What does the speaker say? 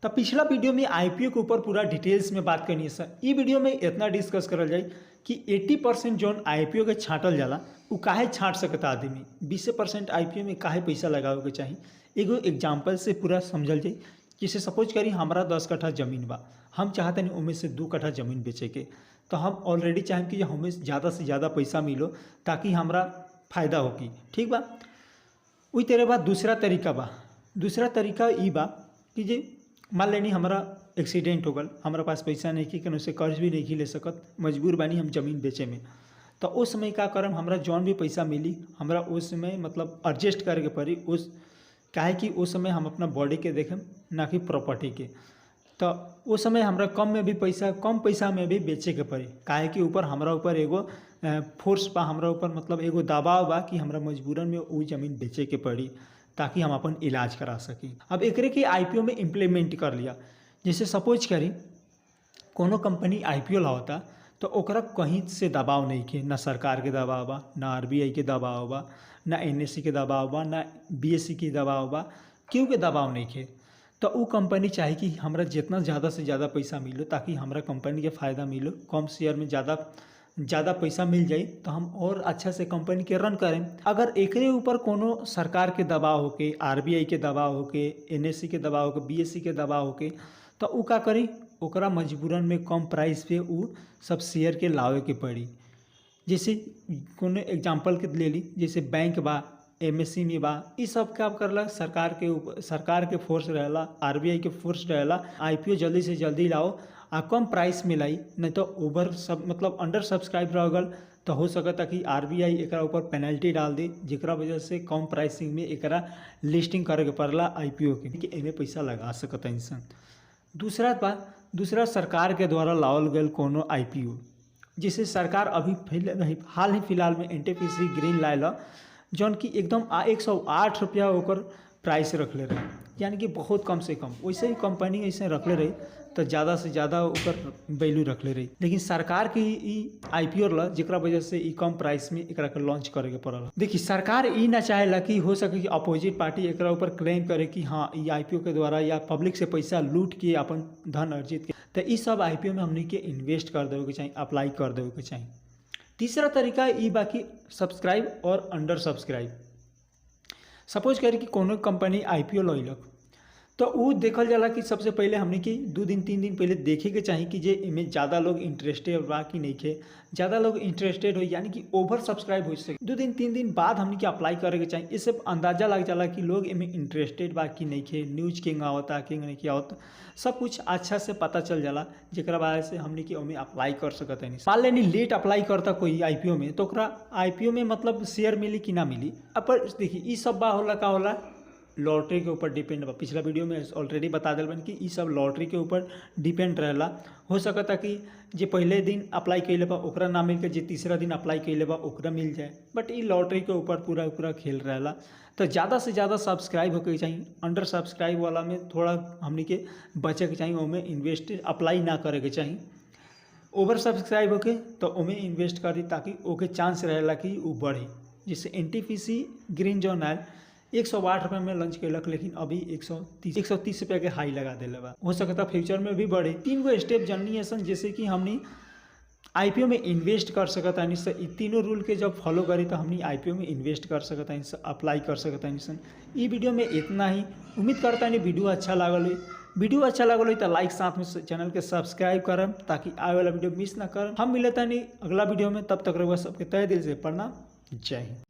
तो पिछला वीडियो में आईपीओ के ऊपर पूरा डिटेल्स में बात करनी है सर। ई वीडियो में इतना डिस्कस करल जाए कि 80% जौन आईपीओ के छाँटल जाला उ काहे छाँट सकता आदमी, 20% आईपीओ में काहे पैसा लगावे के चाही। एगो एग्जाम्पल से पूरा समझल जाए। जैसे सपोज करी हमारा 10 कट्ठा जमीन बा, हम चाहते नहीं उनमें से 2 कट्ठा जमीन बेचे के, तो हम ऑलरेडी चाहें कि हमें ज़्यादा से ज़्यादा पैसा मिलो ताकि हमारा फायदा होगी, ठीक बा। वही तरह बा दूसरा तरीका बा। दूसरा तरीका ई बा कि जे मान लेनी हमारा एक्सीडेंट हो गल, हमारा पास पैसा नहीं कि कहीं से कर्ज भी नहीं ले सकत, मजबूर बानी हम जमीन बेचे में, तो उस समय का करम हमरा जौन भी पैसा मिली हमरा उस समय मतलब एडजस्ट करे के पड़ी उस, काहे कि उस समय हम अपना बॉडी के देखें ना कि प्रॉपर्टी के। तो उस समय हमरा कम में भी पैसा, कम पैसा में भी बेचे के पड़ी, काहे कि ऊपर हमरा ऊपर एगो फोर्स बा, हमरा ऊपर मतलब एगो दबाव बा कि हमरा मजबूरन में वो जमीन बेचे के पड़ी ताकि हम अपन इलाज करा सकी। अब एकरे के आईपीओ में इम्प्लीमेंट कर लिया। जैसे सपोज करी कोनो कंपनी आईपीओ लावता तो ओकरा कहीं से दबाव नहीं के, ना सरकार के दबाव बा, ना आरबीआई के दबाव बा, ना एनएससी के दबाव बा, ना बीएससी के दबाव बा, क्यों के दबाव नहीं के। तो उ कंपनी चाहे कि हमरा जितना ज़्यादा से ज़्यादा पैसा मिलो ताकि हमरा कंपनी के फ़ायदा मिलो, कम शेयर में ज़्यादा ज़्यादा पैसा मिल जाए तो हम और अच्छा से कंपनी के रन करें। अगर एकरे ऊपर कोनो सरकार के दबाव होके, आरबीआई के दबाव होके, एनएससी के दबाव होके, बीएससी के दबाव होके, तो उ का करी ओकरा मजबूरन में कम प्राइस पे उ सब शेयर के लावे के पड़ी। जैसे कोनो एग्जाम्पल के ले ली, जैसे बैंक बा, एमएससी में बा, ई सब क्या करला सरकार के ऊपर, सरकार के फोर्स रहेला, आरबीआई के फोर्स रहेला, आईपीओ जल्दी से जल्दी लाओ आ कम प्राइस में लाई, नहीं तो ओवर सब मतलब अंडर सब्सक्राइब रह गल तो हो सकता कि आरबीआई एकरा ऊपर पेनल्टी डाल दी, जेकरा वजह से कम प्राइसिंग में एकरा लिस्टिंग करे के पड़ला आईपीओ के, कि एमे पैसा लगा सकता इंसान। दूसरा बात, दूसरा सरकार के द्वारा लावल गल कोनो आईपीओ, जैसे सरकार अभी हाल ही फिलहाल में एनटीपीसी ग्रीन लायल, जौन कि एकदम 108 रुपया ओकर प्राइस रखले रहे, यानी कि बहुत कम से कम। वैसे ही कंपनी ऐसे रखले रही तो ज़्यादा से ज़्यादा ओकर वैल्यू रखले रही, लेकिन सरकार के ई आईपीओ ला जेकरा वजह से ई कम प्राइस में एकरा के लॉन्च करे के पड़ल। देखिए सरकार ई ना चाहेला कि हो सके कि अपोजिट पार्टी एकरा ऊपर क्लेम करे कि हाँ ई आईपीओ के द्वारा या पब्लिक से पैसा लूट के अपन धन अर्जित के, तो ई सब आईपीओ में हमनी के इन्वेस्ट कर देवे के चाही, अप्लाई कर देवे के चाही। तीसरा तरीका ई बाकी सब्सक्राइब और अंडर सब्सक्राइब। सपोज करी कि कोनो कंपनी आईपीओ लैलक तो उ देखल जाला कि सबसे पहले हमने कि 2 दिन 3 दिन पहले देखे के चाही कि जे इमें ज़्यादा लोग इंटरेस्टेड बा कि नहीं खे, ज़्यादा लोग इंटरेस्टेड हो यानी कि ओवर सब्सक्राइब हो सके। 2 दिन 3 दिन बाद हमने कि अप्लाई करे के चाही, इससे अंदाजा लग जाला कि लोग इमें इंटरेस्टेड बा कि नहीं खे, न्यूज किंग आवता किंग नहीं आवता, सब कुछ अच्छा से पता चल जाला, जेकरा वजह से हमने कि ओमें अप्लाई कर सकत हनी। मान लेनी लेट अप्लाई करता कोई आईपीओ में तो ओकरा आईपीओ में मतलब शेयर मिली कि ना मिली। अब पर देखिए ई सब बा होला का होला लॉटरी के ऊपर डिपेंड बा। पिछला वीडियो में ऑलरेडी बता दिल बन कि ई सब लॉटरी के ऊपर डिपेंड रहेला। हो सकता कि जे पहले दिन अप्लाई कैले बा ओकरा ना मिल के जे तीसरा दिन अप्लाई कैले बा ओकरा मिल जाए, बट ई लॉटरी के ऊपर पूरा पूरा खेल रहेला। तो ज़्यादा से ज़्यादा सब्सक्राइब होके चाहिए, अंडर सब्सक्राइब वाला में थोड़ा हमनी के बचे के चाहिए, ओमें इन्वेस्ट अप्लाई ना करे के चाहिए। ओवर सब्सक्राइब होके तो ओमें इन्वेस्ट करी ताकि ओके चांस रहेला कि वो बढ़े। जैसे एनटीपीसी ग्रीन जोन आयल 108 रुपये में लॉन्च कैलक, लेकिन अभी 130 रुपया के हाई लगा दिले बा। हो सकता फ्यूचर में भी बढ़े। 3 गो स्टेप जननी ऐसा जैसे कि हमनी आईपीओ में इन्वेस्ट कर सकता हनी सर। तीनों रूल के जब फॉलो करी तो हमनी आईपीओ में इन्वेस्ट कर सकता हनी सर, अप्लाई कर सकता हनी सर। ई वीडियो में इतना ही। उम्मीद करता हनी वीडियो अच्छा लागल होई। वीडियो अच्छा लागल होई तो लाइक साथ में चैनल के सब्सक्राइब करम ताकि आवे वाला वीडियो मिस ना करम। हम मिलता नहीं अगला वीडियो में, तब तक रहुआ सबके तहे दिल से प्रणाम, जय हिंद।